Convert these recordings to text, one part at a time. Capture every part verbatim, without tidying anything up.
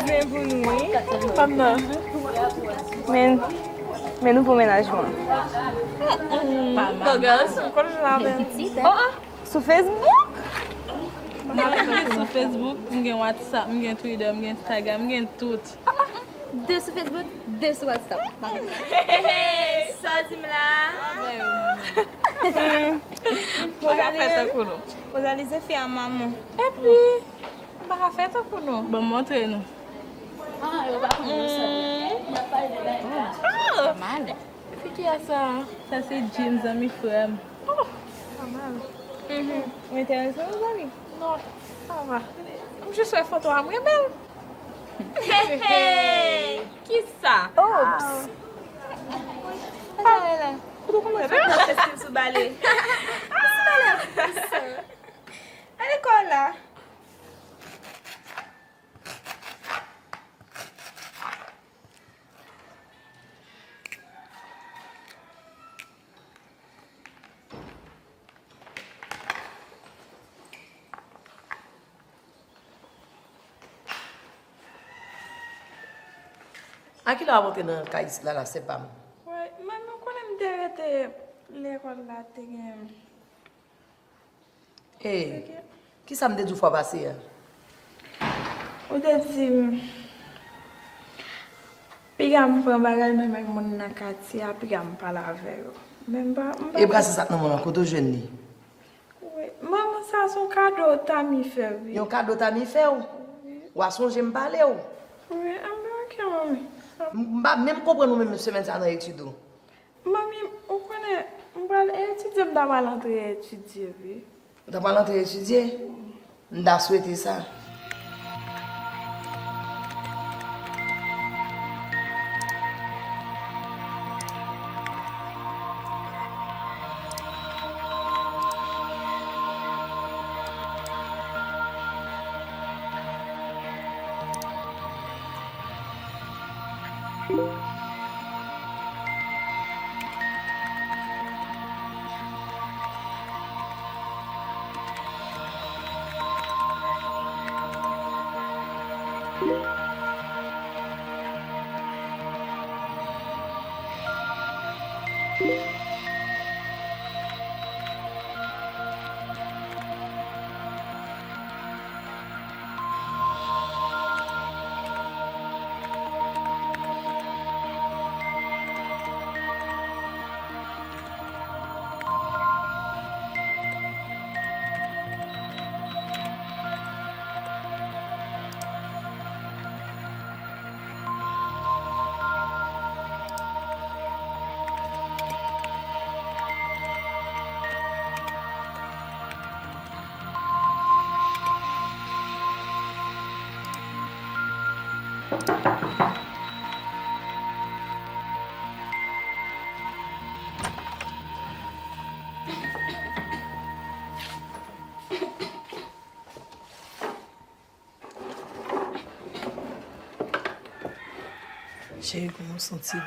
Byen pou nou, wi. Fanm nan. Men, men nouvo mennaj mwen. Beau gosse. Kote w ladan? Oh, oh. Sou Facebook? Mwen gen sou Facebook, m gen WhatsApp, m gen Twitter, m gen Instagram, m gen tout. De sou Facebook, de sou WhatsApp. Sa w di m la? Mwen ka fè tankou nou. Rosalie se fi a manman. Epi, m pa ka fè tankou nou. Bon, montre nou. Ah, yo pa konn nou sa. Ah! Fi ki a sa? Sa se Jim, zanmi frè m. Oh, pa mal. Mhm. Ou enterese, mezanmi? Non, sa va. M jis wè foto a, m renmen l. Hey, hey! Kisa? Oops! Kote w konn wè foto a? Sou bale. Sou bale a plis. Ale kò la. A kilè w ap antre nan kay Lala, sè pa m? Wè, mwen menm konnen m te rete lekòl la te gen. Hey, kisa m te di w fwa pase a? Ou te di m, piga m pran bagay menm ak moun nan katye a, piga m pale avè yo. Men m pa, m pa. E brase sa k nan men w lan, kote w jwenn li? Wi, manman, sa se yon kado Tami fè, wi. Yon kado Tami fè w? Wi. W a sonje m pale w? Wi, anben, ok, manmi. M pa menm konprann ou menm semèn sa nan etid ou. Manmi, ou konnen, m pral etidye, m ta pral antre etidye, wi. Ou ta pral antre etidye? M ta swete sa. Cheri, kòman w santi w?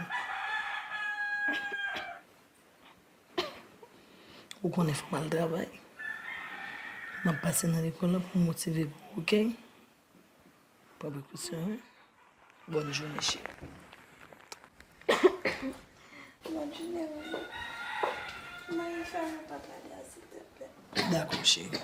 Ou konnen fò m al travay. M ap pase nan lekòl la pou m motive pou ou, oke? Pa prekosyon, wi. Bòn jounen, cheri. Bòn jounen, wi. Mayi, fèmen pòt la dèyè, silteplè. Dakò, cheri.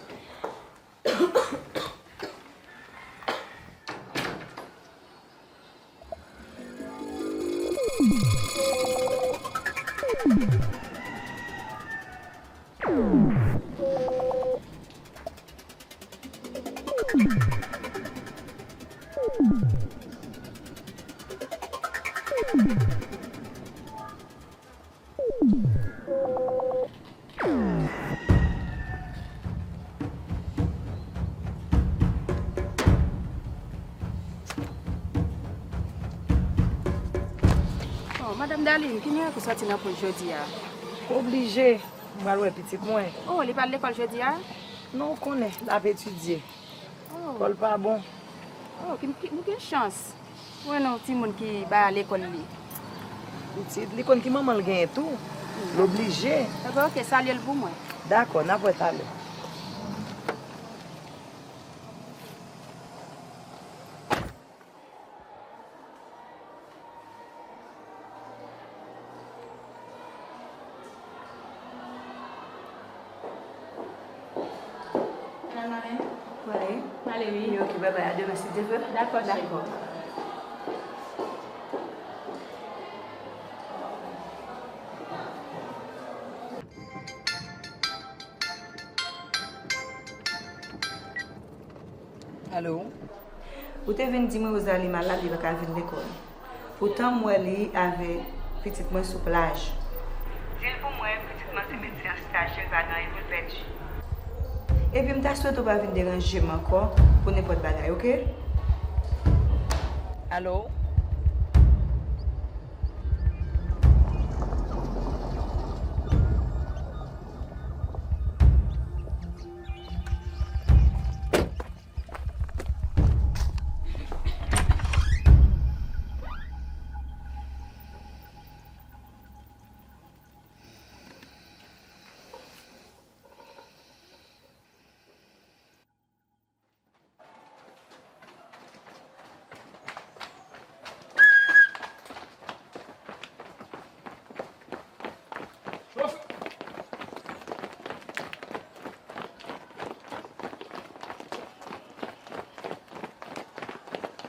Oh, Madam Darline, ki mirak ou sòti nan pòch jodi a? Oblije, m pral wè pitit mwen. Oh, li pa al lekòl jodi a? Non, ou konnen, l ap etidye. Oh. Kò l pa bon. Oh, ki, ki, ou gen chans. Ou wè non, timoun ki bay lekòl li. Pitit, li konn ki manman l genyen tou. L oblije. Enben, oke, salye l pou mwen. Dakò, n ap wè talè. Male. Male, wi. Wi, ok, bye bye. A demen, si Dye vle. Dakò, cheri. Dakò. Alo? Ou te vin di mwen Rosalie malad, li pa ka vin lekòl. Poutan m wè li avèk pitit mwen sou plaj. Di l pou mwen, pitit mwen se medsen an staje, l pa gen anyen pou l pèdi. Epi m ta swete w pa vin deranje m ankò pou nenpòt bagay, oke? Alo?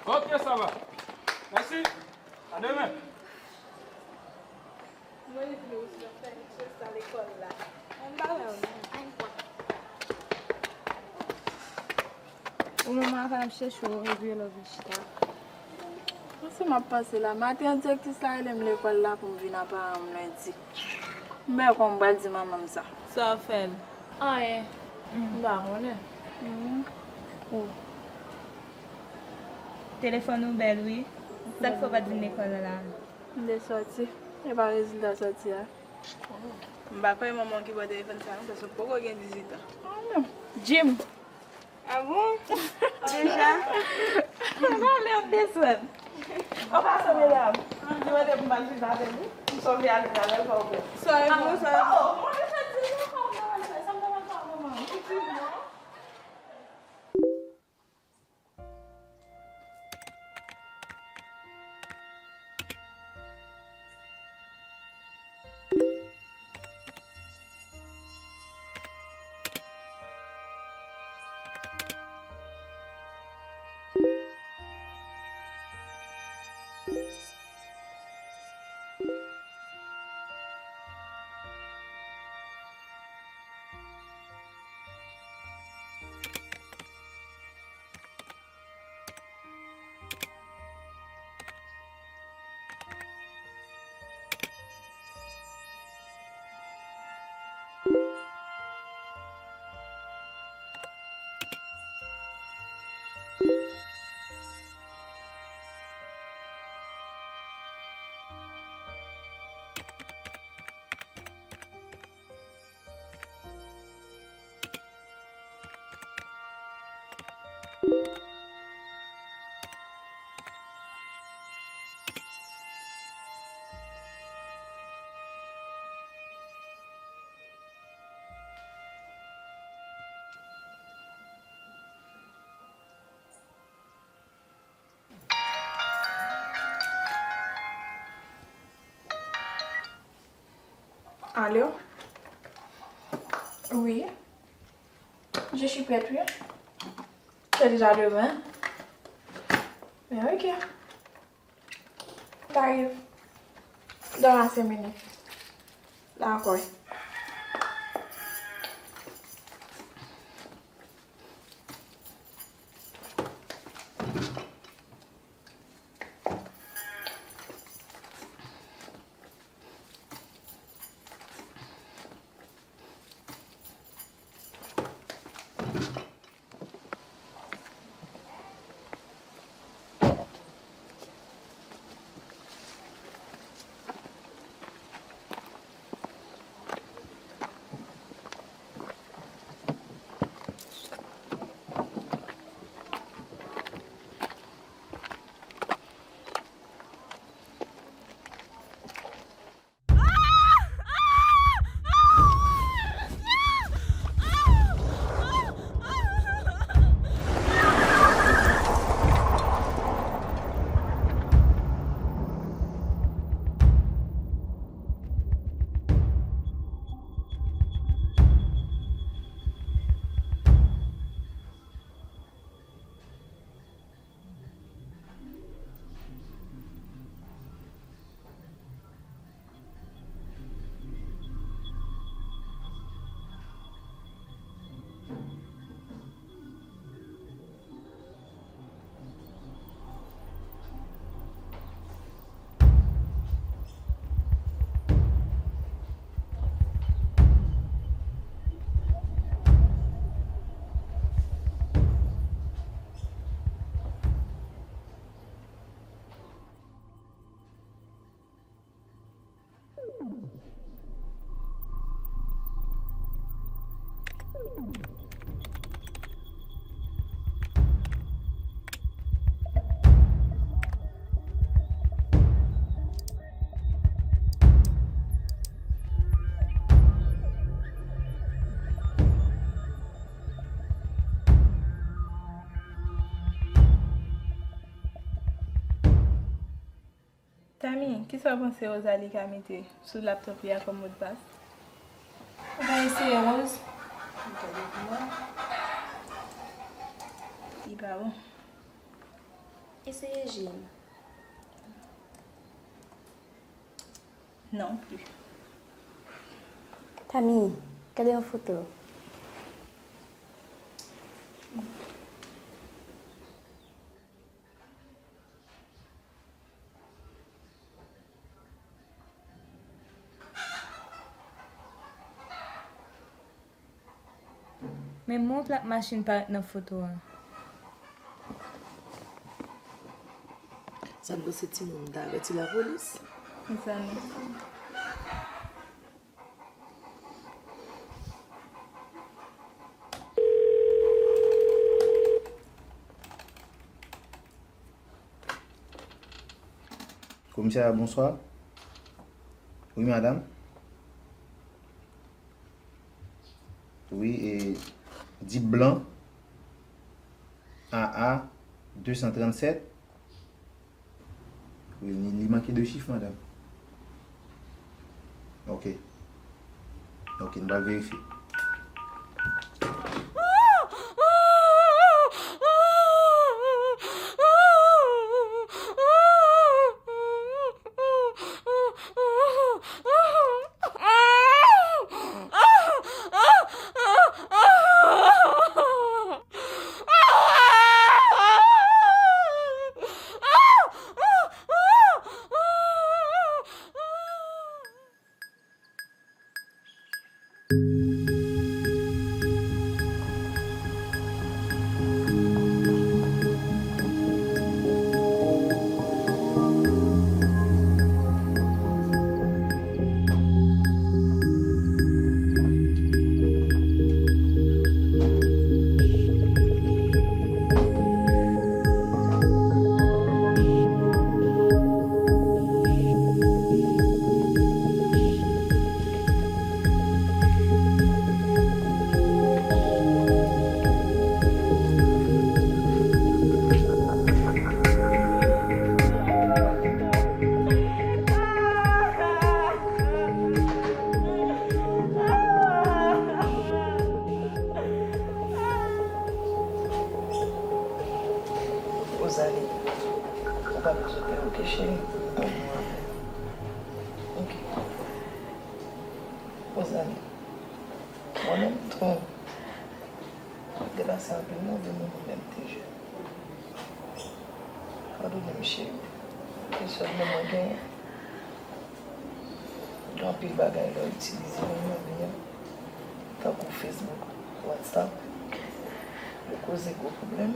Ok, sa va. Mèsi. A demen. Mwen li vle ou sou fè misye sa lekòl la. Ann ba la wi. Ou menm avan ap chèche w, epi lè w vin chita. Panse m ap panse la. Maten an, direktris la rele m lekòl la pou m vin a paran m lendi. M bèl kon m pral di manman m sa. Sa w fè l? Anyen. M pa konnen. Telefòn ou bèl, wi. Sa k fè w pa t vin lekòl la? M te sòti. E pa rezilta sòti a. M pa kwè manman w ki ba w telefòn sa non, paske w poko gen dizuit an. Ah, non. Jim. Ah bon? Deja? Non, lè m desann. An pasan, medam, li mande pou m al viv avè nou. M sonje ale avè l, pa vre? Sa e bon. Oh, mwen deja di l ankò, mwen al fè sa, m ta pral fè manman. Efektivman. Allô? Oui. Je suis prête, oui. C'est déjà demain. Mais ok. T'arrives dans la cinq minutes. D'accord. Tami, kisa w panse Rosalie ka mete sou laptòp li a kòm modpas? Ou ka eseye, Rose? Gade pou mwen. Li pa bon. Eseye, Jean. Non plis. Tami, gade yon foto. Men men yon plak machin parèt nan foto a. Sa n panse timoun ta avèti lapolis? Mezanmi. Komisè, bonswa. Wi, madanm. Wi, e, Dip Blan, A A de san trannsèt. Wi, li, li manke de chif, madanm. Ok. Ok, n pral verifye. Rosalie, ou pa bezwen pè, oke, cheri? Ok. Rosalie, mwen menm tou, mwen te pase anpil move moman lè m te jèn. Padone m, cheri. E sèlman mwen genyen. Gen anpil bagay lè w itilize nan vi a, tankou Facebook, WhatsApp, yo koze gwo pwoblèm.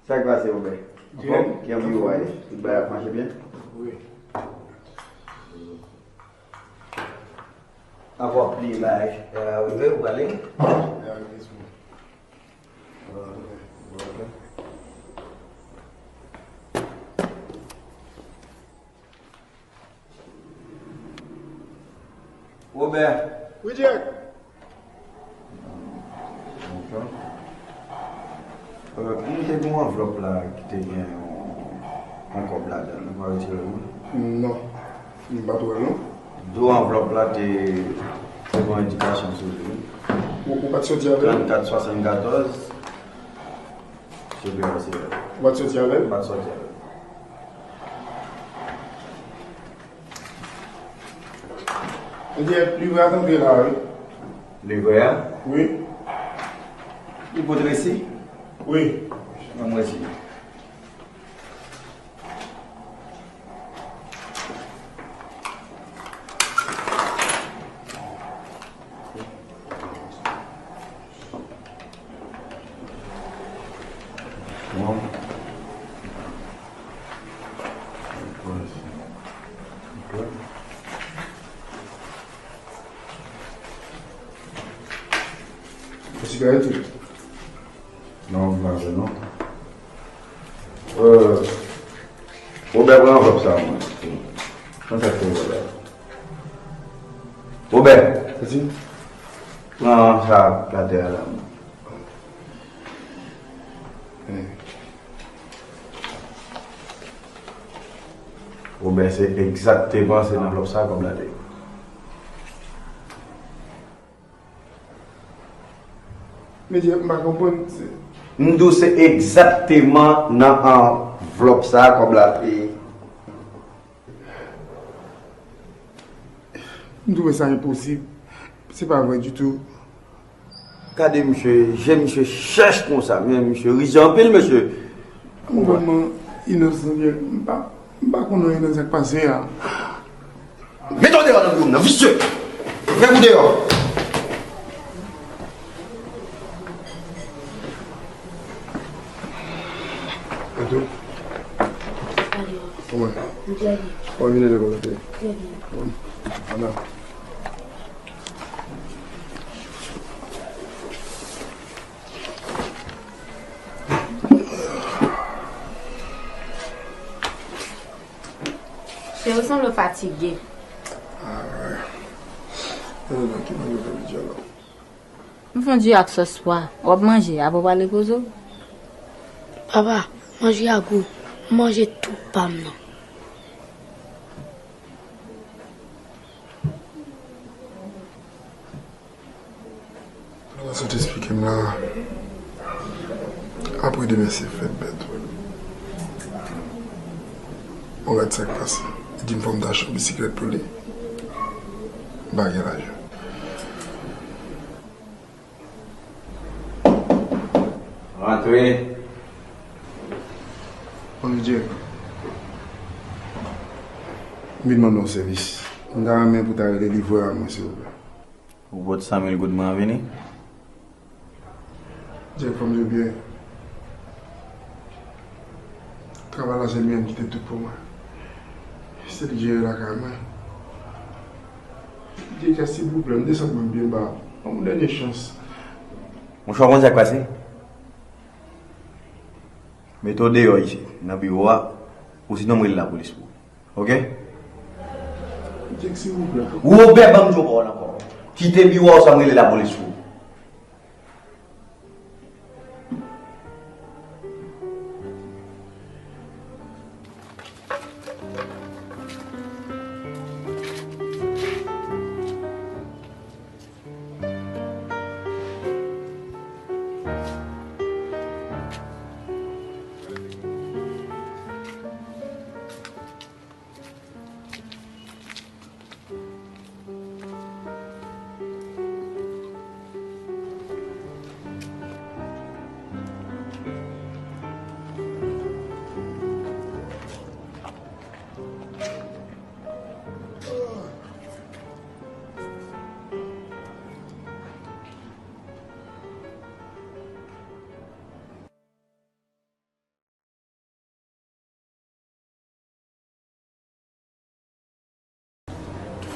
Sa k pase, Obè? Anfòm? Kijan pou yo ale? Tout bagay ap mache byen? Wi. Apre w ap pliye bagay, rive ou prale? Wobè. Wi, Djèk. Ok. Euh, m te gen yon anvlòp la ki te gen yon, yon kòb ladan l. Ou pa retire l, non? Non. M pa t wè l, non. Do anvlòp la te Bon, endikasyon sou li. Ou, ou pa t soti avè l? Trannkat swasannkatòz. Sou biro se. Ou pa t soti avè l? M pa t soti avè l. Ebyen, livrè a t antre la, wi. Livrè a? Wi. Li pote resi? Wi. Ban m resi. Ou sigarèt ou? Non, m pa vle non. Euh, Robert, pran anvlòp sa mwen. Konn sa k fè Robert. Robert! Pran sa k atè a la mwen. Robert, se egzakteman se nan anvlòp sa kòb la te ye. Medya, m pa konprann. M di w se egzakteman nan anvlòp sa a kòb la te ye. M twouve sa enposib. Se pa vre ditou. Gade misye, je misye chèch konsa, men misye rize anpil, mesye. M vrèman inosan, m pa, m pa konn anyen nan sa k pase a. Mete w deyò nan biwo m nan, visye! Fè kou deyò! Etou? Kòman? M trè byen. Kòman vin lekòl la? Trè byen. Bon. Ana. Cheri, w sanble w fatige. Ah, wi. Yo, nan ki manje w fè midi a la? M fè yon diri ak sòs pwa. W ap manje, apre w prale poze w. Papa, manje a gou. M manje tout pa m nan. Nan fason w te esplike m la, apre demen se fèt bèt. Ou gad sa k pase. Li di m fò m ta achte yon bisiklèt pou li. M pa gen lajan. Rantre. Bonjou, Djek. M vin mande yon sèvis. M ta renmen pou w ta rele livrè a mwen, silvouplè. Ou pot san mil goud mwen an vini? Djek, fò m di w byen. Travay la, se li menm ki te tout pou mwen. Se li k jere lakay mwen. Djek, silvouplè, m desann mwen byen ba. Ban m yon dènye chans. Monchè, w konn sa k pase? Mete w deyò isit, nan biwo a, ou sinon m rele lapolis pou ou. Oke? Djek, silvouplè. Wobè, ban m di w yon pawòl ankò. Kite biwo a, oswa m rele lapolis pou ou.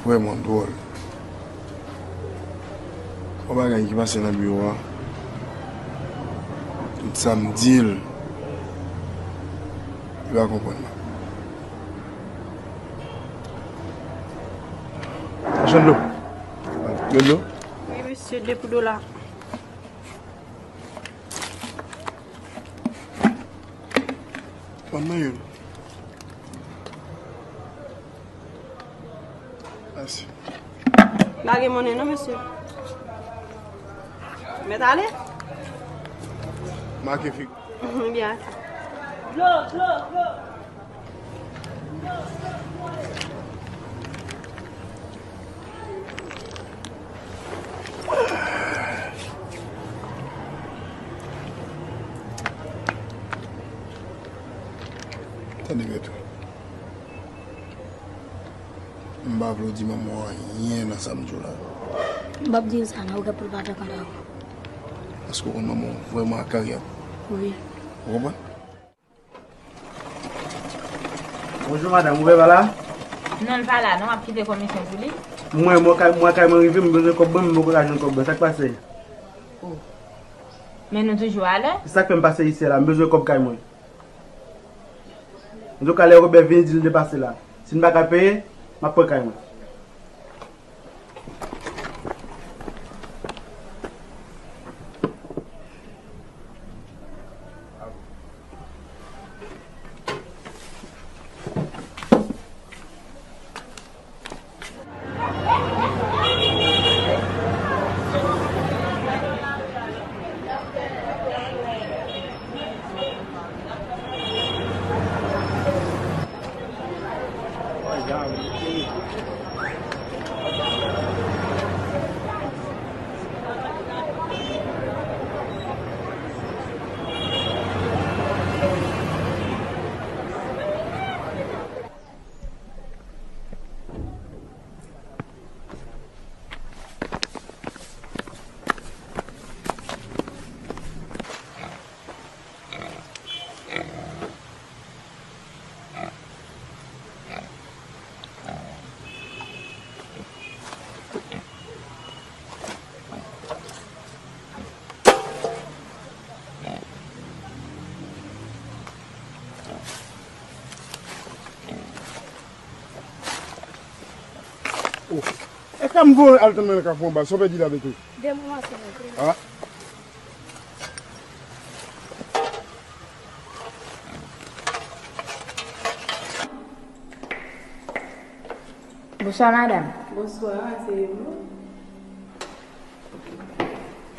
Vrèman dwòl. Yon bagay ki pase nan biwo a. Tout sa m di l, li pa konprann mwen. Machann dlo. Gen dlo? Wi, mesye, de pou dola. Ban mwen youn. Mèsi. Pa gen monnen non, mesye. Mèt ale? Make fig. Byen, ok. Tande, Beto. M pa vle w di manman w anyen nan sa m di w la. M p ap di l sa non, ou gen pou l pa fè kontan. Paske w konn manman w vrèman ak karyè. Wi. Ou konprann? Bonjou madanm, ou pa la? Non, l pa la non, m ap kite komisyon pou li. Mwen, mwen kay, mwen kay mwen rive, m bezwen kòb mwen, m poko ka jwenn kòb mwen. Sa k pase? Oh. Men nou toujou alè? Se sa k fè m pase isi a la, m bezwen kòb kay mwen. Antouka, lè Robè vini, di l de pase la. Si n pa ka peye, m ap pran kay mwen. Oh. Èske m voye al tann nan ka fè yon bal? Sa w pèdi la, Beto? De moman, silvouplè. Ah. Bonswa, madanm. Bonswa, se nou.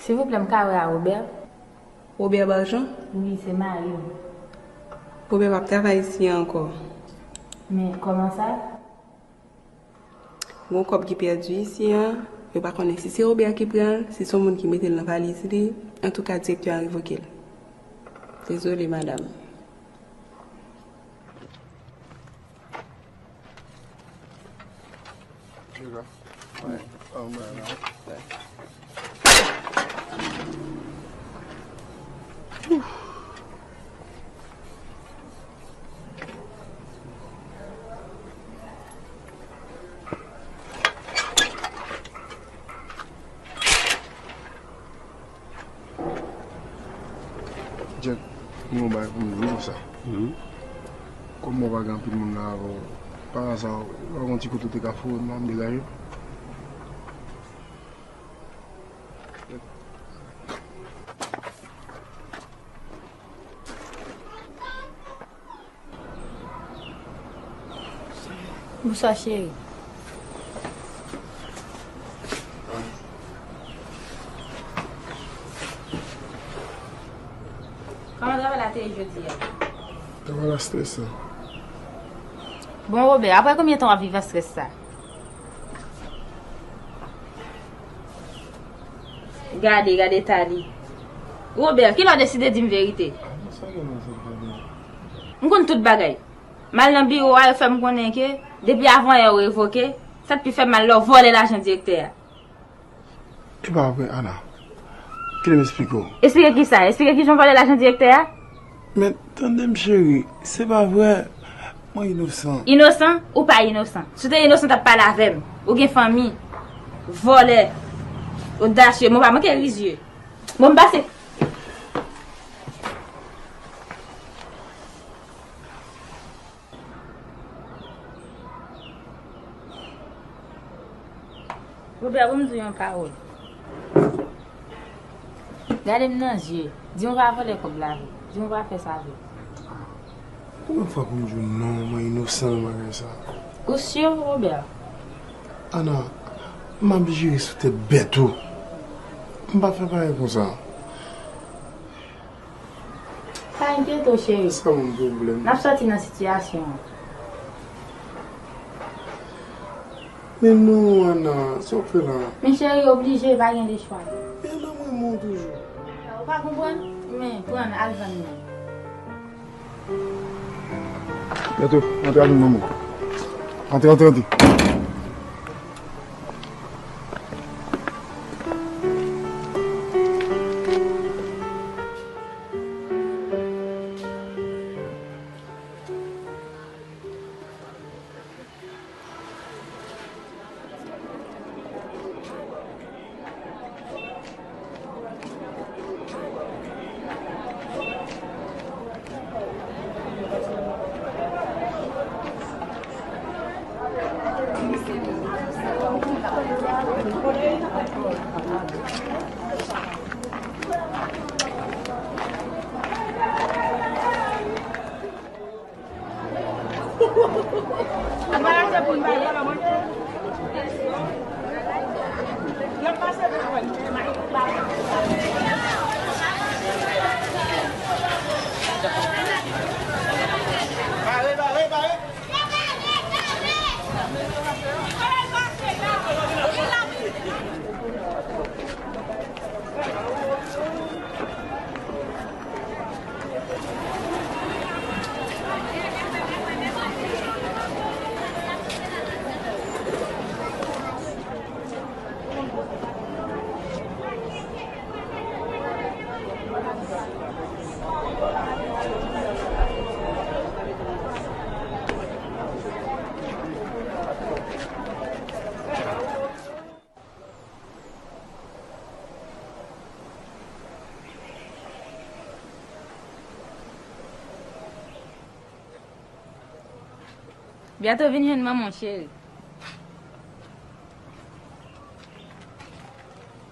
Silvouplè, m ka wè a Robè? Robè Baljan? Wi, se mari m. Robè p ap travay isi a ankò. Men, kòman sa? Gon kòb ki pèdi isi a, yo pa konnen si se Robè ki pran l, si se yon moun ki mete l nan valiz li. Antouka, direktè a revoke l. Dezole, madanm. Jack, m gen yon bagay pou m di w wi konsa. Kòm mwen pa gen anpil moun la avè w, pa aza, w pa gon ti kote w te ka foure m la, m degaje m? Bonswa, cheri. Kòman travay la te ye jodi a? Travay la stresan. Bon, Robè, apre konbyen tan w ap viv ak strès sa? Gade, gade eta li. Robè, kilè w deside di m verite? M konn tout bagay. M al nan biwo a, yo fè m konnen ke depi avanyè yo revoke, sa t pi fè m mal lè w vòlè lajan direktè a. E pa vre, Ana. Kite m esplike w. Esplike kisa? Esplike kijan w vòlè lajan direktè a? Men, tande m, cheri, se pa vre. Mwen inosan. Inosan? Ou pa inosan. Si w te inosan, w t ap pale avè m. Ou gen fanmi. Vòlè. Odasye. Mwen pa manke rizye. Bon, m pase. Robè, ban m di w yon pawòl. Gade m nan zye. Di m w pa vòlè kòb la vre. Di m w pa fè sa vre. Konbyen fwa pou m di w non, mwen inosan nan bagay sa? Ou si, Robè? Ana, M ap jere sou tèt Bèto. M pa fè bagay konsa. Pa enkyete w, cheri. Sa ban m pwoblèm. N ap sòti nan sitiyasyon an. Men non, Ana, sa w fè la? Men cheri, oblije, pa gen lechwa. Men nan mwen, mwen toujou. Ou pa konprann? Men, pran, al vann nan. Bèto, antre avè m, manman. Antre, antre, antre. Bèto vin jwenn manman w, cheri.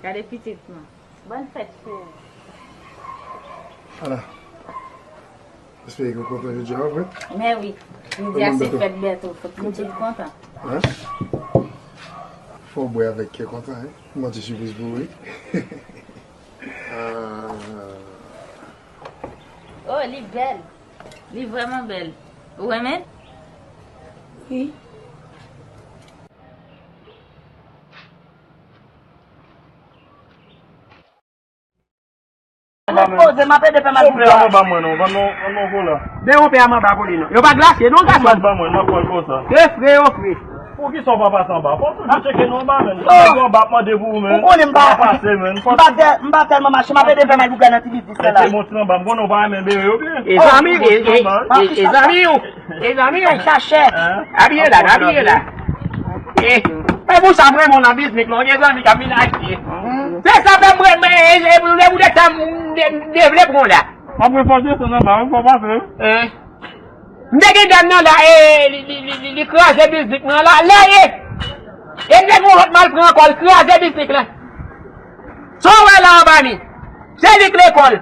Gade pitit mwen. Bòn fèt, cheri. Ala. Espere ke w kontan jodi a, vre? Men wi. Jodi a se fèt Bèto, fòk nou tout kontan. Hein? Fò w bwè avèk kè kontan, hein? M gon ti sipriz pou ou, wi. Ah. Oh, li bèl. Li vrèman bèl. Ou renmen l? Wi. Mwen poze, m ap ede fè mal pou pè a. Vann non, vann non, vann non kola. Dewo pè a m anba pou li non. Yo pa glase non, gason. Vann ba mwen, n ap pran l konsa. Ke fre yo fre. Poukisa w pa pase anba? Fò w toujou tcheke nou anba, menn. Nèg yo anba ap mande pou ou, menn. Ou konnen m pa pase, menn. M pa tè-, m pa tèlman mache, m ap ede fè mal pou pè nan ti biznis la. Mete mont anba, m konnen w pa renmen bere yo byen. E zanmi, e, e, e, e zanmi w. E zanmi w, chachè. Abiye la, abiye la. E, e pou sa m renmen w nan biznis la, w gen zanmi k ap vin achte. Se sa fè m renmen, e, e, e, e, de, de, devle pran w la. M ap refòse sa nan ba, wi, fò pase. E. M te gen dam nan la, e, li, li, li, li, li kraze biznik mwen la, lè ye. E m te gen yon lòt mal pran ankò, li kraze biznik la. Sa w wè la anba mi? Se li k lekòl.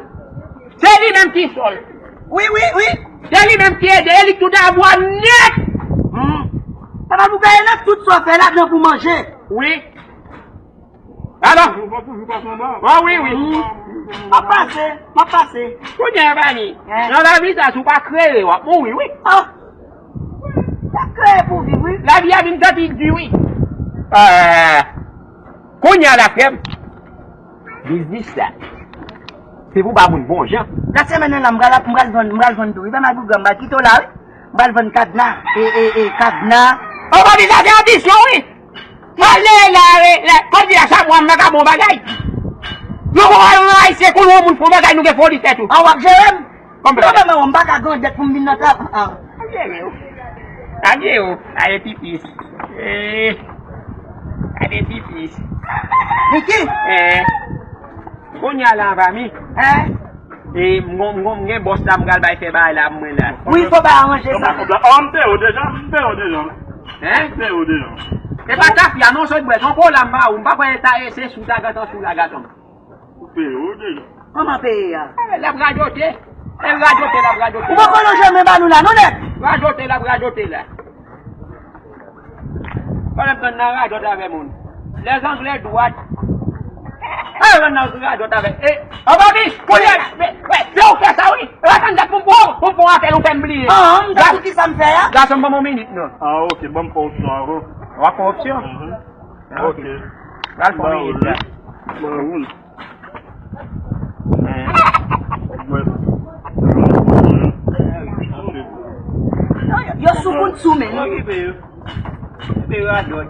Se li menm ki sòl. Wi, wi, wi. Se li menm ki ede, e li k tout avwa nèt. Hmm. Papa, pou gaye nan tout sa w fè ladan pou manje. Wi. Alò? Ou pa toujou pase anba? Ah, wi, wi. M ap pase, m ap pase. Kounye a, Bani, nan lavi sa, si w pa kreye, w ap mouri, wi. Ah. W ap kreye pou viv, wi. Lavi a vin tanpi di, wi. Ah. Kounye a la, frè m. Biznis sa. Se pou ba moun bon jan. Nan semèn nan la, m pral, m pral vann, m pral vann tou, wi. Pè Malpougra, m pral kite w la, wi. M pral vann kadna. E, e, e, kadna. Ou pa di sa, se adisyon, wi. Pale la, e, la, kòm di la, sa mwa m nan ka bon bagay. Nou konn wè yon Ayisyen konnen yon moun fon bagay, nou gen foli tèt ou. An w ap jere m? Non, men mwen, m pa ka grandèt pou m vin nan travay. Adye yo. Adye yo. Adye pipis. Eh. Adye pipis. Niki? Eh. Kounye a la, anba mi. Eh? E m gon, m gon, m gen bòs la, m pral bay fè bagay la pou mwen la. Wi, fò bay aranje sa. An, m peye w deja, m peye w deja. Hein? M peye w deja. E pa tafya non, sot bwè, son kola m ba ou, m pa kwè ta e se sou ta gatan, sou la gatan. Ou peye w deja. Kòman peye a? Eh, l ap radote. E radote, l ap radote. Ou poko lonje men ba nou la, non, nèg? Radote, l ap radote la. Pandan m tann nan radòt avè moun. Lèzanglè dwat. E, rann nan radòt avè. E, an papi, kounye a, men, men, se ou fè sa, wi. E, atann, dat pou, pou, pou, pou apèl ou fè m bliye. Ah, m ta di ki sa m fè a? Gason, ban m yon minit, non. Ah, ok, ban m fè opsyon avan. W ap fè opsyon? Mhm. Ah, ok. Ok. Pral fè yon minit, la. Ba ou l. Yo sou kout sou men. Epi radòt.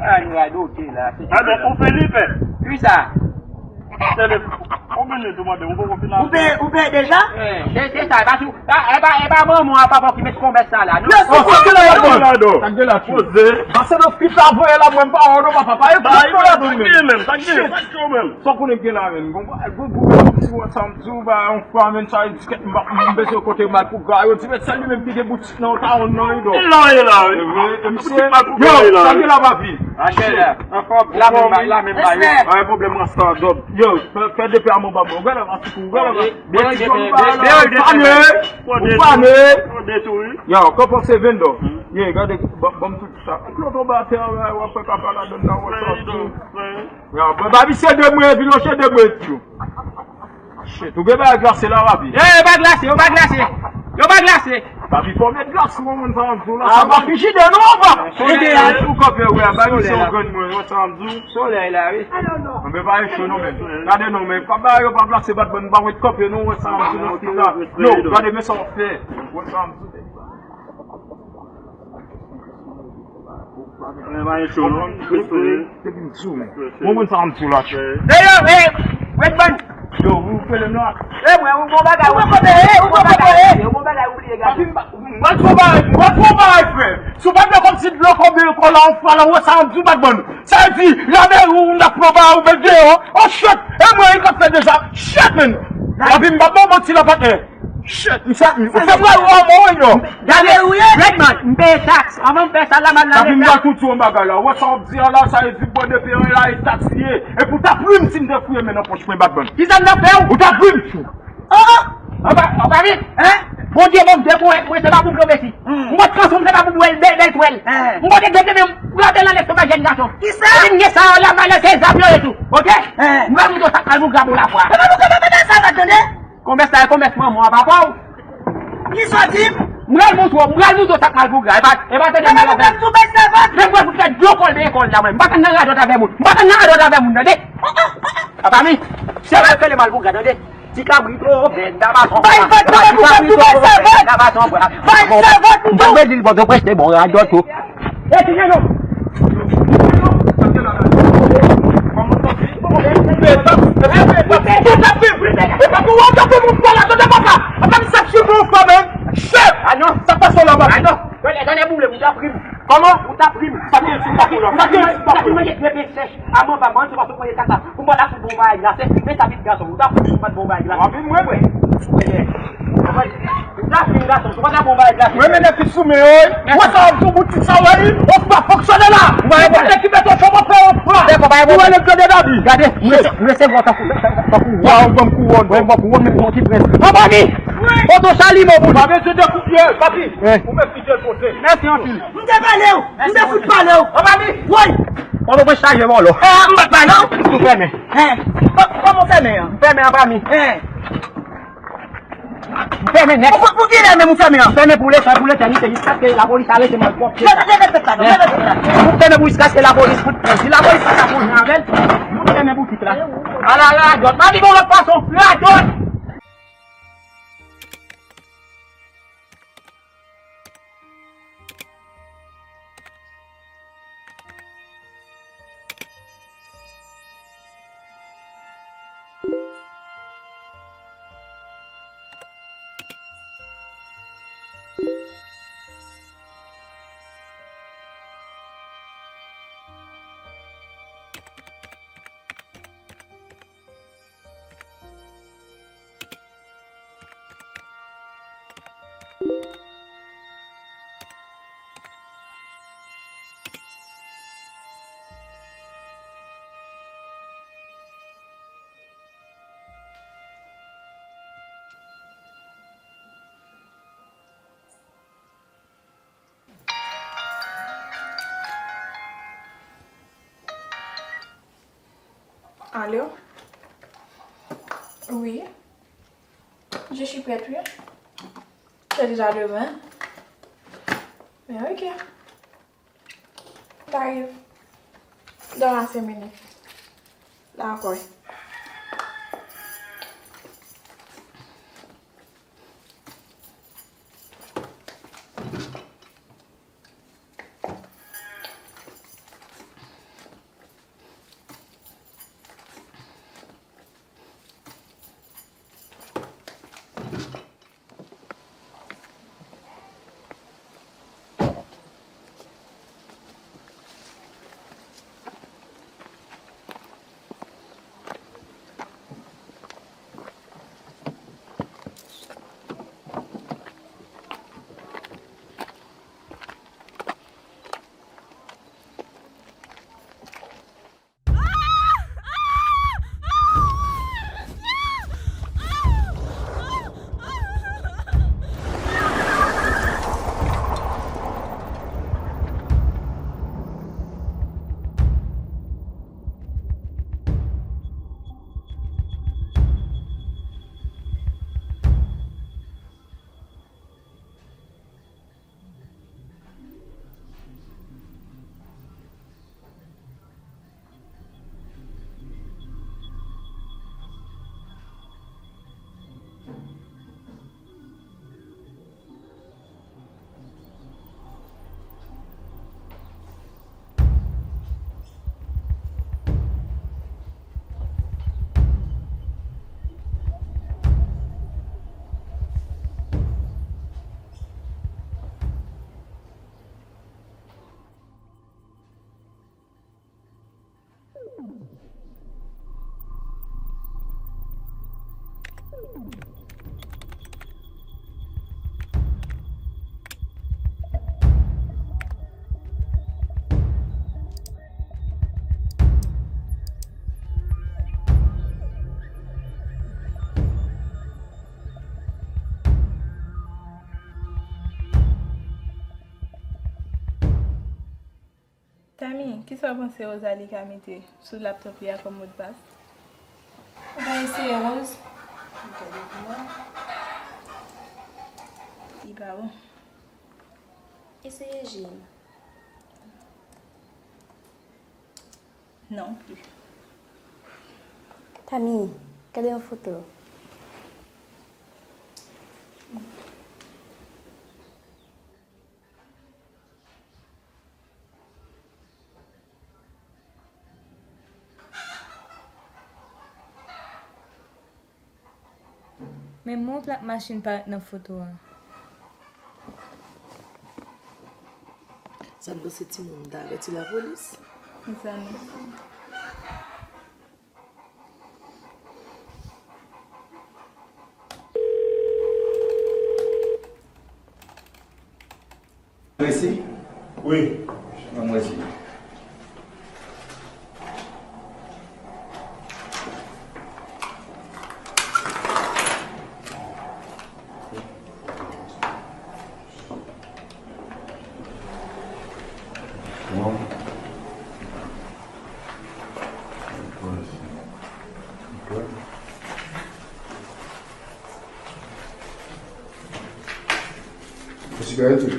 A, nou radote la. Adon, ou Felipe? Wi sa. Telefòn. Konbyen minit ou mande? Ou poko fin ale? Ou peye, ou peye deja? Eh, se, se sa, e pa sou, e pa, e pa manman an, papa w ki met konbès sa la, non? Yo sou kout sou men. Sa k gen la, tchou? Poze. Pase nan fit la, voye la, mwen pa wè w non, papa. E kout sou la, non, men. Sa k gen menm? Sa k gen menm? Sa k gen menm? Sa w konnen k gen la, menm? Gon, gon, gon, gon, ti wè sa, m di w, ba, yon fwa, menm, sa, diskèt, m pa, m bezwen kote mal pou gra. Yo di, men, sèl li menm ki gen boutik nan Otawon nan, wi, dò. Li la, li la, wi. E vre, e misye, boutik mal pou gra, li la, wi. Yo, sa gen la, papi? Achè la. Anfòm, la menm bay, la menm bay. Pa gen pwoblèm, rasta dòb. Yo, fè, fè de pè a mwen, ba, mwen. Gade la, ti kou, gade la. Bèl ide, bèl ide. Ou fane, ou fane. Yo, kòman se vennde? Ye, gade, ban, ban m tout sa. Ploto batè, w ap fè kaka ladann nan, wè sa. Yo, bon, ba misye de mwen, epi lòche de mwen, tchou. Shit, ou gen bagay glase la, papi? Eh, yo pa glase, yo pa glase. Yo pa glase. Papi, fò met glas pou moun sa, ann di w la. Ah, sa pa frijidè, non, papa. Ede a. Ou kanpe, wè, ba misye yon grenn mwen, wè sa, ann di w. Solèy la, wi. Anben, pa e cho, non, men. Gade, non, men, pa ba yo pa glase, bat bann, pa wè kanpe, non, wè sa, ann di w, nan fil la. Non, gade, men sa w fè. Wè sa, ann di w. Mwen pa gen cho, non. Depi m di w, men. Mwen konn sa m di w la, tchou. Hey, yo, hey, Redman. Yo, ou rele m la? Eh, mwen, ou gon bagay, ou gon bagay, ou gon bagay, ou bliye gade. Papi, m pa, mwen twò bagay, mwen twò bagay, frè. Si w pa vle kòmsi dlo konbe kò la, yon fwa la, wè sa m di w, bat bann. Sa vle di, lame ou, n ap pran ba ou, met deyò. Oh, shit. E mwen, li k ap fè deja. Shit, man. Papi, m p ap ba w manti la, patnè. Shit, misye, ou fè m ral wè mwen, non. Gade, Redman, m peye taks. Anvan m fè sa, la, m al nan leta. Sa vin gade tout yon bagay la. Wè sa w ap di a la, sa vle di bò de peyi la, e taks li ye. Epi w t ap ri m si m te fouye men nan pòch mwen, bat bann. Kisa m t ap fè w? Ou t ap ri m, tchou. Oh, oh. Anba, anba vit. Hein? Bondye ban m de ponyèt, mwen se pa pou m tonbe si. Hmm. M pot kanson, m se pa pou m bèl, bèl, bèl twèl. Hein. M pote de pye, men m rape nan lestomak jèn gason. Kisa? Epi m gen sa yo la, malè se zam yo ye tou. Ok? Hein. M pral montre w sa k pral pou grab ou la fwa. Epa nou ka pa mete sa la, tande? Konbès la e konbès manman w a papa w. Kisa w di? M pral montre w, m pral montre w sa k mal pou gra. E pa, e pa tande m pral fè. Epa nou ka sou bèl sèvant. Men m pral fout fè dlo kòl de ekòl la, mwen. M pa tann nan radòt avè moun. M pa tann nan radòt avè moun, tande? Papa mi, se pa yo k rele mal pou gra, tande? Ti kabrit o, bèt, dabaton. Bay vant, bay vant, bay vant. Bay vant, bay vant. M pa vle di l Pòtoprens te bon radòt tou. E ti jen non. Chèf! Ah non, sa pase la, ah non. Tande boule, ou t ap ri m. Kòman? Ou t ap ri m. Sa ki, sa ki, sa ki, sa ki manje krepe sèch. Avan pa manje, ou pa sot manje kaka. Ou pa la fout bon bagay glase. Men sa vit gason, ou t ap ri m, ou pa t bon bagay glase. W ap ri m, mwen, mwen. Ou t ap ri m, gason, ou pa t bon bagay glase. Mwen, men nèg ki sou men yo, wi. Wè sa w ap di, boutik sa, wè, wi. Ou pa fonksyone la. Ou pa nèg ki mete w fè w fwa. Ou wè nèg gade dabi. Gade, m rese-, m resevwa w tankou, tankou wwa. Ou ban m kouwòn. Ou ban m kouwòn, men pou yon ti prens. Anba mi. Oto sali, mon moun. Pa bezwen de kout pye, papi. Ou mèt kite l poze. Mèsi anpil. M te pale w. M te fout pale w. Anba mi. Woy. Pòtoprens chaje vòlò. Eh, m pa t pale w. M tou fèmen. Eh. Kò-, kòman w fèmen an? M fèmen anba mi. Eh. M fèmen nèt. Pou, pou, pou kilè menm ou fèmen an? M fèmen pou leta, pou letènite, jiskaske lapolis arete malpwòpte sa. Leve, leve tèt la, leve tèt la. M fèmen pou jiskaske lapolis fout prèz. Si lapolis pa ka konn avè l, m fèmen boutik la. Ala radòt. Pa di gon lòt fason. Radòt. Alo? Wi. Je suis prête, wi. C'est déjà demain. Men ok. T'arrives dans la cinq minutes. D'accord. Tami, kisa w panse Rosalie ka mete sou laptòp li a kòm modpas? Ou ka eseye, Rose? Gade pou mwen. Li pa bon. Eseye Jim. Non plis. Tami, gade yon foto. Men mont l ak machin parèt nan foto a. Sa m panse timoun m ta avèti lapolis. Mezanmi. Resi? Wi. Ban m resi. Ou sigarèt ou?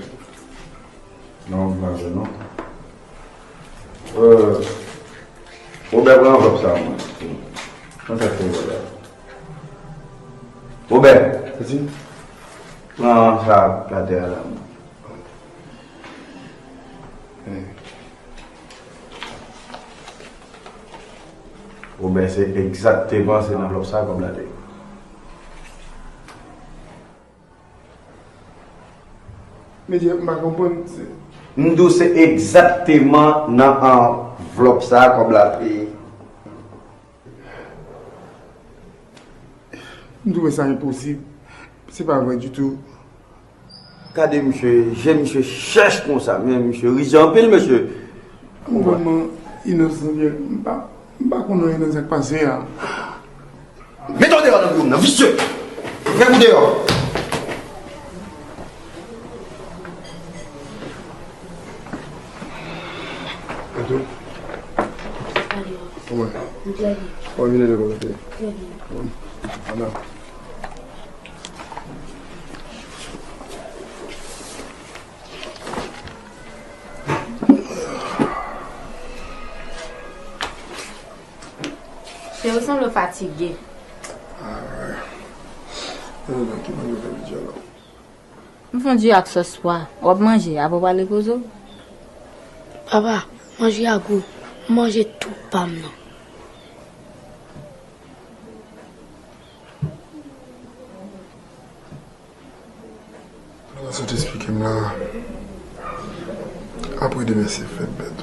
Non, m pa vle non. Euh, Robert, pran anvlòp sa mwen. Konn sa k fè Robert? Robert! Piti? Pran sa atè a la mwen. Robert, se egzakteman se nan anvlòp sa kòb la te ye. Medya, m pa konprann. M di w se egzakteman nan anvlòp sa kòb la te ye. M twouve sa enposib. Se pa vre ditou. Gade misye, je misye chèch konsa, men misye rizye anpil, mesye. M vrèman inosan, m pa, m pa konn anyen nan sa k pase a. Mete w deyò nan biwo m nan, visye! Fè kou deyò! Alo. Kòman? M trè byen. Kòman vini lekòl la te? Trè byen. Bon. Ann. Te ou sanble w fatige. Ah, ouais. Mwen menm ki manje fè pidjan la. M fè yon diri ak sòs pwa. W ap manje, apre w prale poze w. Papa, manje a gou. M manje tout pa m nan. Mwen sot esplike m la. Apre demen se fèt bèt.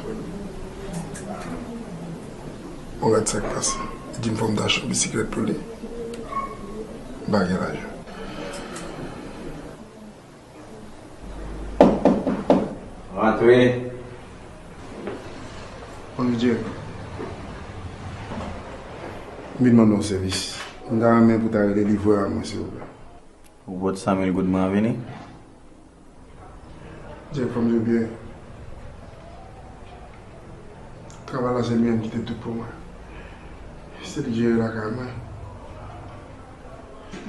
Ou gad sa k pase. Li di m fò m ta achte yon bisiklèt pou li. M pa gen lajan. Rantre. Bonjou, Jerry. M vin mande yon sèvis. M ta renmen pou w ta rele livrè a mwen, silvouplè. Ou pot san mil goud mwen an vini? Jerry, fò m di w byen. Travay la, se li menm ki te tout pou mwen. Se li ki jere lakay mwen.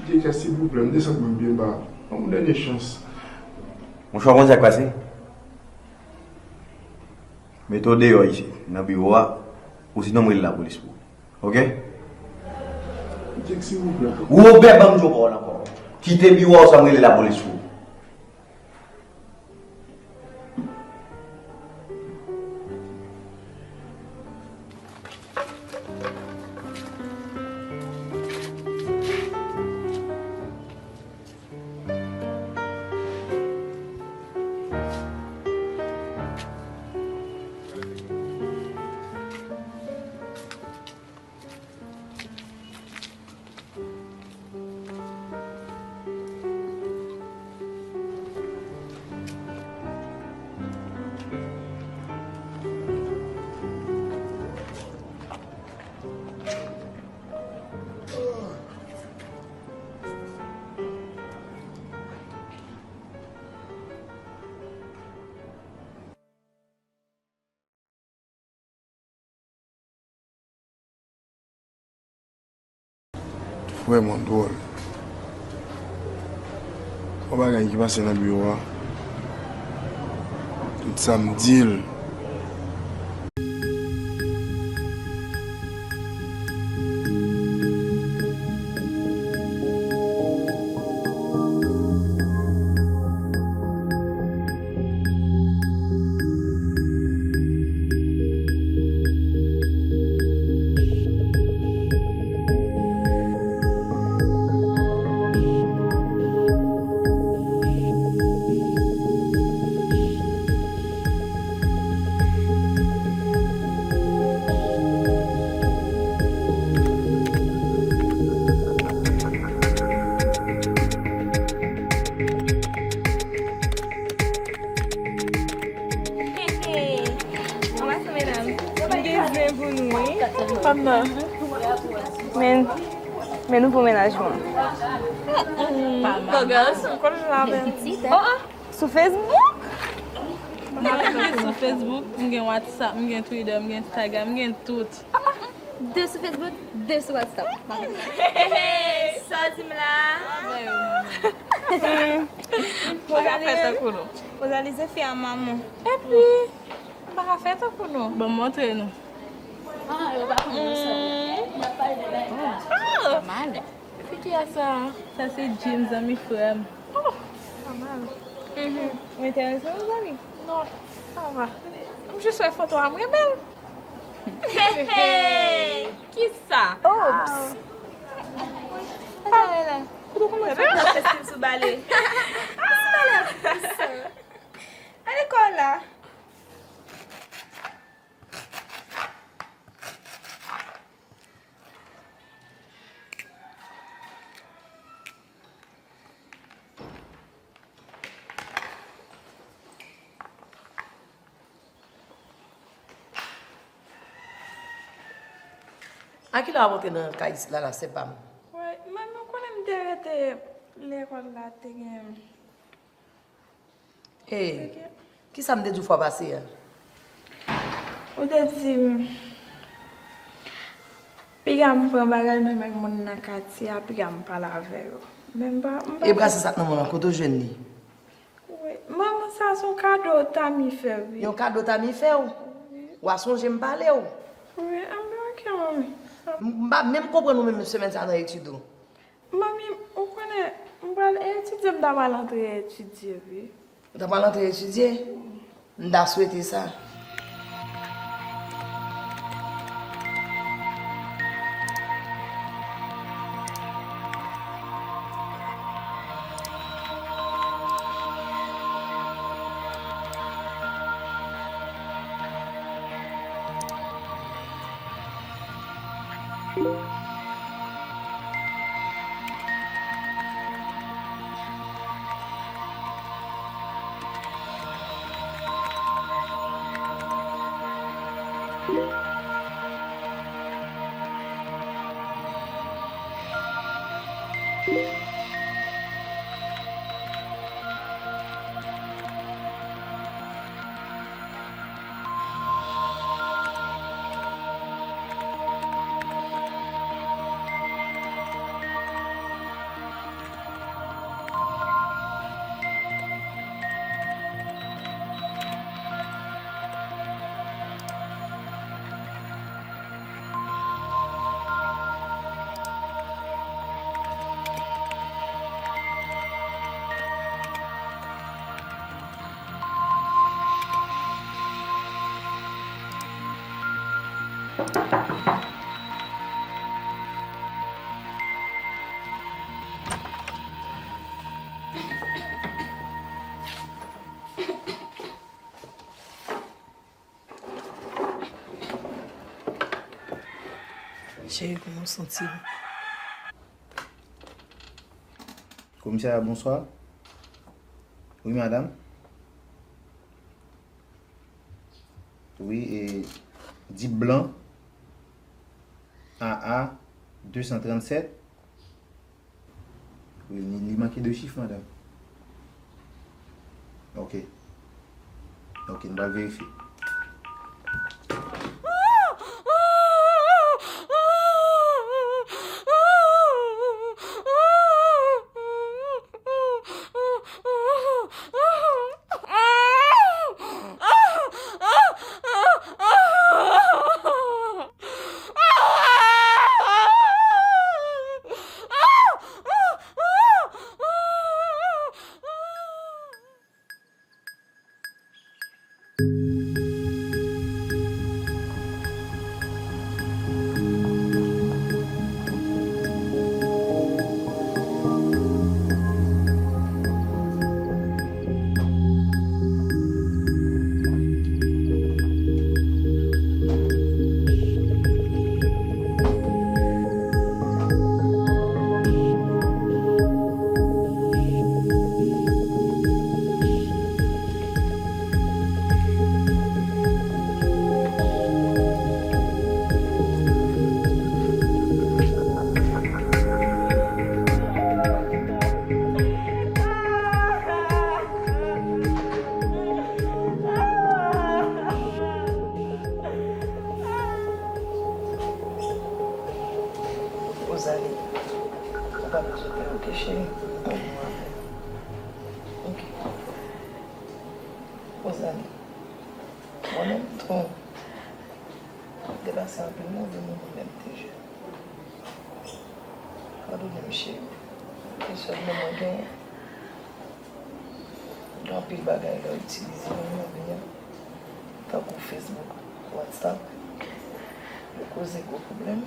Direktè, silvouplè, m desann mwen byen ba. Ban m yon dènye chans. Monchè, w konn sa k pase? Mete w deyò isit, nan biwo a, ou sinon m rele lapolis pou ou. Oke? Jack, silvouplè. Wobè, ban m di w pawòl ankò. Kite biwo a, oswa m rele lapolis pou ou. Vrèman dwòl. Yon bagay ki pase nan biwo a. Tout sa m di l. Anpase, medam. M gen zen pou nou, wi. Men, men nouvo mennaj mwen. Beau gosse, m konn la menm. Oh, oh, sou Facebook? M gen sou Facebook, m gen WhatsApp, m gen Twitter, m gen Instagram, m gen tout. De sou Facebook, de sou WhatsApp. Hey, hey, sa w di m la? Mwen pa ka fè tankou nou. Ozalize fi a manman. Epi, mwen pa ka fè tankou nou. Bon, montre nou. Ah, yo pa konn nou sa. Ah! Figi a sa, sa se James, zanmi frè m. Oh, pa mal. Mhm. Ou enterese, mezanmi? Non, sa va. M jis wè foto a, m renmen l. Hey, hey! Kisa? Oops! Sa sa ye la? Kote w kòmanse fè estil sou bale? Sou bale ap fè sa. Ale kò la. A kilè w ap antre nan kay isit la, la, sè pa m? Wè, mwen, mwen konnen m te rete lekòl la, te gen Hey, kisa m te di w fwa pase a? Ou te di m, Piga m pran bagay nan men moun nan katye a, piga m pale avè yo. Men m pa, m pa E brase sa k nan men w lan, kote w jwenn li? Wi, manman, sa se yon kado Tami fè, wi. Yon kado Tami fè w? Wi. W a sonje m pale w? Wi, anben, oke, manmi. M, m pa menm konprann ou menm semèn sa nan etid ou. Manmi, ou konnen, m pral etidye, m ta pral antre etidye, wi. Ou ta pral antre etidye? M ta swete sa. Cheri, kòman w santi w? Komisè, bonswa. Wi, madanm. Wi, e, Dip Blan, A A de san trannsèt. Wi, li, li manke de chif, madanm. Ok. Ok, n pral verifye. Rosalie, ou pa bezwen pè, ok, cheri? Ok. Rosalie, mwen menm tou, m te pase anpil move moman lè m te jèn. Padone m, cheri. Se sèl men mwen genyen. Gen anpil bagay lè w itilize menm lavi a, tankou Facebook, WhatsApp, yo koze gwo pwoblèm.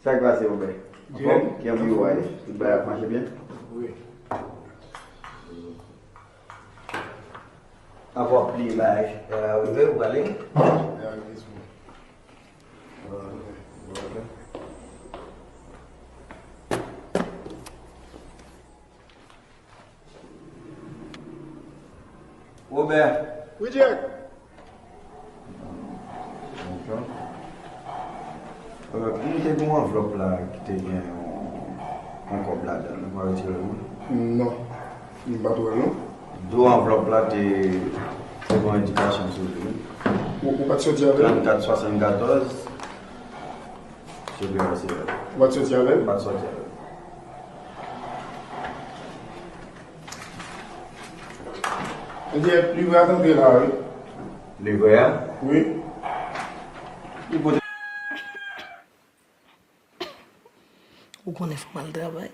Sa k pase, Obè? Anfòm? Kijan pou yo ale? Tout bagay ap mache byen? Wi. Avè w ap pliye bagay, euh, rive, ou prale? Obè. Wi, Jack. Ok. Euh, m te gen yon anvlòp la ki te gen yon, yon kòb ladan l. Ou pa retire l, non? Non. M pa t wè l, non. Do anvlòp la te, te gen yon endikasyon sou li, wi. Ou, ou pa t soti avè l? Trannkat swasannkatòz. Se byen, se byen. Ou pa t soti avè l? M pa t soti avè l. Ebyen, livrè a t antre la, wi. Livrè a? Wi. Li pote. Ou konnen fò m al travay.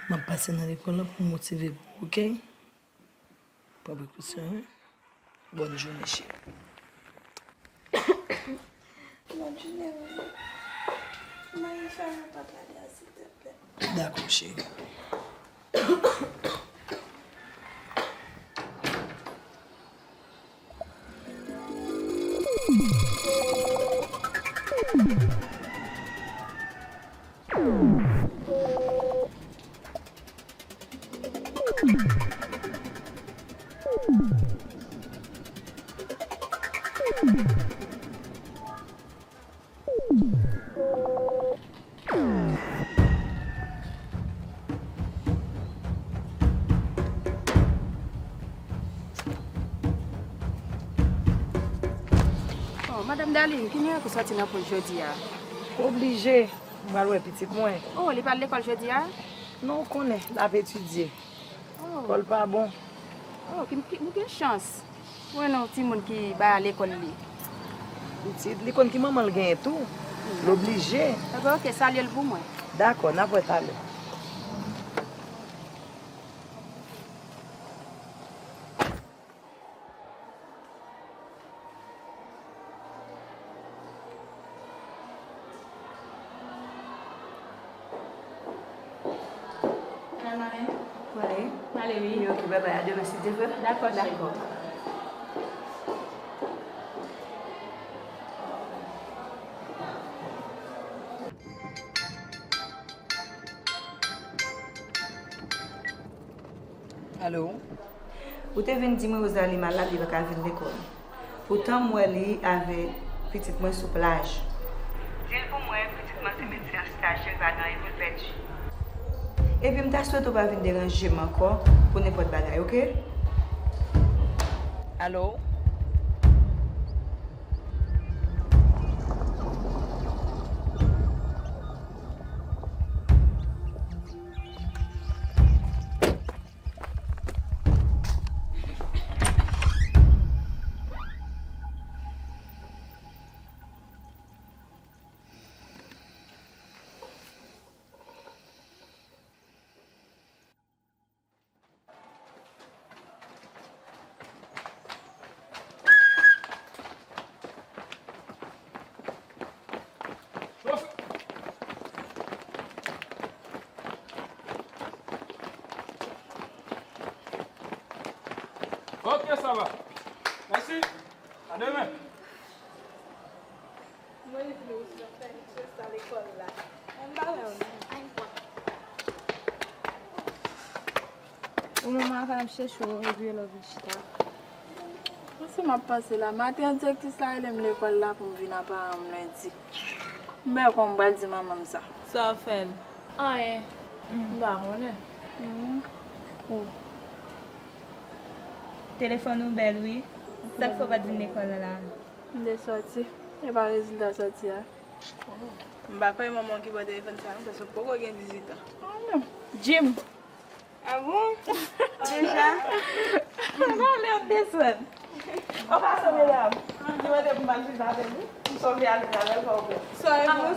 M ap pase nan lekòl la pou m motive pou ou, oke? Pran prekosyon, wi. Bòn jounen, cheri. Bòn jounen, wi. Mari, fè yon pòt lade a, silteplè. Dakò, cheri. Oh, Madam Darline, ki miracle w sòti nan pòt jodi a? Oblije, m pral wè pitit mwen. Oh, li pral lekòl jodi a? Non, ou konnen, l ap etidye. Oh. Kò l pa bon. Oh, ki, ki, nou gen chans. Mwen non timoun ki bay a lekòl li. Pitit, li konn ki manman l genyen tou. L oblije. Ebyen, oke, salye l pou mwen. Dakò, n ap wè talè. Pral mare? Mare. Mare, wi. Wi, oke, bye bye. A demen, si Dye vle. Dakò, cheri. Dakò. Alo? Ou te vin di mwen Rosalie malad, li pa ka vin lekòl. Poutan m wè li avèk pitit mwen sou plaj. Di l pou mwen, pitit mwen se medsen an, se ta jere, pa gen anyen pou l pèdi. Epi m ta swete w pa vin deranje m ankò pou nenpòt bagay, oke? Alo? Ok, ça va. Merci. À demain. Mwen li vle ou sou fè sa lekòl la. Ann ba wè w non. Ou manman a ka ap chèche w epi lè w vin chita. Panse m ap panse la. Maten an, direktris la rele m lekòl la pou m vin a paran m lendi. M bèkò, m pral di manman m sa. Sa w fè l? Anyen. M pa konnen. Telefòn ou bèl, wi. Sa k fè w pa t vin lekòl la? M te sòti. E pa rezilta sòti a. M pa kwè manman w ki pran telefòn sa non, paske w poko gen dizuit an. Jim. Ah bon? Deja? Nan lè w desann. An pasan, medam, li mande pou m al vin avè l, wi. M sove ale avè l, pa w kwè. Sa e bon.